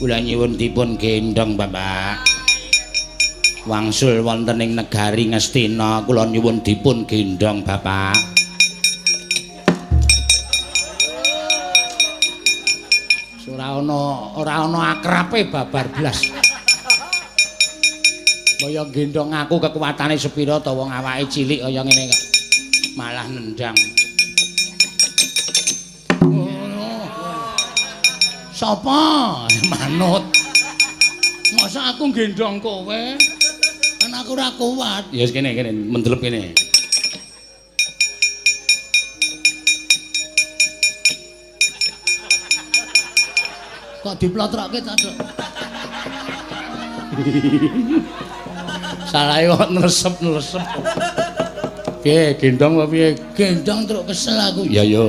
Kula nyuwun dipun gendhong, Bapak. Wangsul wonten ing negari Ngastina, kula nyuwun dipun gendhong, Bapak. Ora ana akrabe babar blas. Kaya gendhong aku kekuatane sepira ta wong awake cilik kaya ngene kok malah nendang. Sapa? Manut. Masa aku gendhong kowe? Kan aku ora kuat. Ya wis kene kene mendelep kene. Kok diplotrokke ta, Duk? Salahe kok nresep-nresep. Piye gendhong apa piye? Gendhong truk kesel aku. Ya ya.